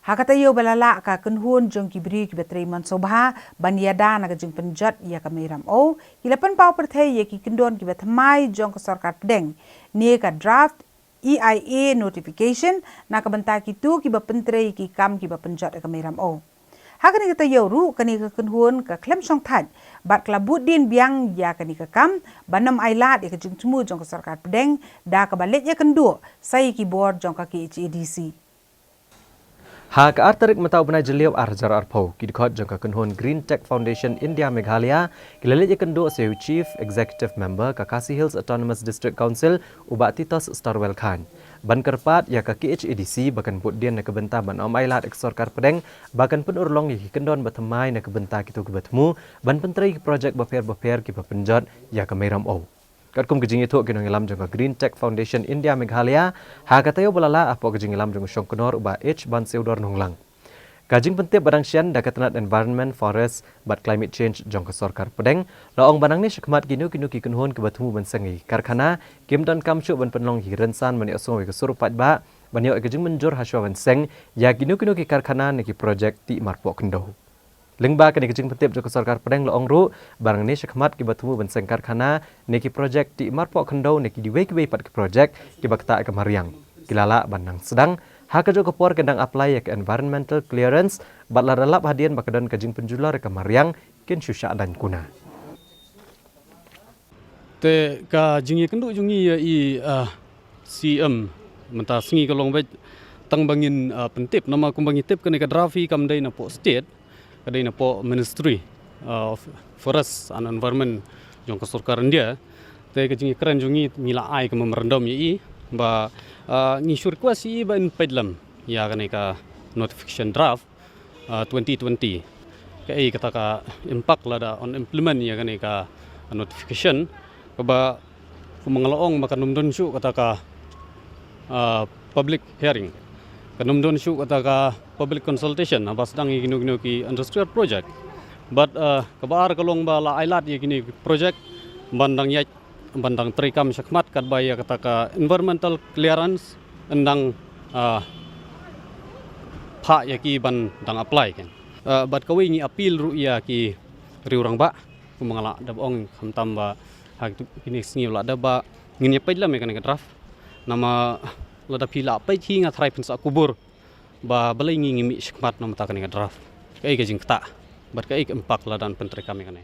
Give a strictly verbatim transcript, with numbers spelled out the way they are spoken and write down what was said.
Ha ka taïew ba la lah, ka kynhun jong ki briew kiba trei mon sngewbha ban ïada na ka jingpynjot ïa ka Mei Ramew ki la pynpaw pyrthei ïa ki kyndon kiba thymmai jong ka sorkar pdeng ne ka draft E I A notification na ka bynta kito kiba pyntrei ïa ki kam kiba pynjot ïa ka Mei Ramew. Ha kane ka taïew ruh, kane ka kynhun ka khlem shongthait bad ka la bud dien biang ïa kane ka kam ban ym ailad ïa ka jingthmu jong ka sorkar pdeng da kaba leit ïakynduh sa ïa ki bor jong ka K H A D C. Ha ka ar tarik mynta u bnai Jylliew ar hajar arphew, ki dkhot jong ka kynhun Green Tech Foundation India Meghalaya ki la leit ïakynduh sa ïa u Chief Executive Member ka Khasi Hills Autonomous District Council, u Bah Titos Starwell Chyne, ban kyrpad ïa ka K H A D C ba kan bud dien na ka bynta ban ym ailad ïa ka sorkar pdeng ba kan pynurlong ïa ki kyndon ba thymmai na ka bynta kito kiba thmu ban pyntrei ki projek bapher bapher kiba pynjot ïa ka Mei Ramew. Katkum ka jingïathuh ki nongïalam jong ka Green Tech Foundation India Meghalaya ha ka taïew ba la lah hapoh ka jingïalam jong u Shongknor u Bah H Banseudor Nonglang, ka jingpyntip ba dang shen da ka tnat Environment, Forest bad Climate Change jong ka sorkar pdeng la ong ba nangne shakhmat kino kino ki kynhun kiba thmu ban seng ïa ki karkhana kim donkam shuh ban pynlong ïa ki rynsan ban ïohsngew ïa ka sur paidbah ban ïoh ïa ka jingmynjur hashwa ban seng ïa kino kino ki karkhana ne ki projek tih marpoh khyndew. Lyngba kane ka jingpyntip jong ka sorkar pdeng la ong ruh ba nangne shakhmat kiba thmu ban seng karkhana ne ki projek tih marpoh khyndew ne ki diwei kiwei pat ki projek kiba ktah ïa ka mariang ki la lah ban nang sdang ha kajuh ka por kin dang apply ïa ka environmental clearance bad lada lap hadien ba ka don ka jingpynjulor ïa ka mariang kin shu shah daiñ kuna. Te ka jingïakynduh jong ngi ïa i, ah, C M mynta sngi ka long beit tang ba ngin, ah, pyntip, namar kumba ngi tip kane ka draft hi kam dei napoh state, ka dei napoh Ministry, ah, of Forest and Environment jong ka sorkar India. Te ka jingïakren jong ngi, ngi la ai ka memorandum ïa i ba, ah, ngi shu request ïa i ba in peit lem ïa kane ka notification draft, ah, twenty twenty. Kaei kata ka impact lada yn implement ïa kane ka notification, kaba kumba nga la ong ba kan ym don shuh kata ka, ah, public hearing, kan ym don shuh kata ka public consultation haba sdang ïa kino kino ki industrial project. Bad, ah, kaba ar ka long ba la ailad ïa kine ki project ban dang ïaid ban dang treikam shakhmat katba ïa kata ka environmental clearance yn dang, ah, phah ïa ki ban dang apply kan. Ah, bad kawei ngi appeal ruh ïa ki riew rangbah, kumba nga la dep ong khamtam ba ha kine ki sngi la dep ba ngin ïa peit lem ïa kane ka draft. Namar lada phi la peit hi nga tharai phin sa kubur ba balei ngi ngi mih shakhmat namar kane ka draft. Kaei ka jingktah bad kaei ka impact lada yn pyntreikam ïa kane.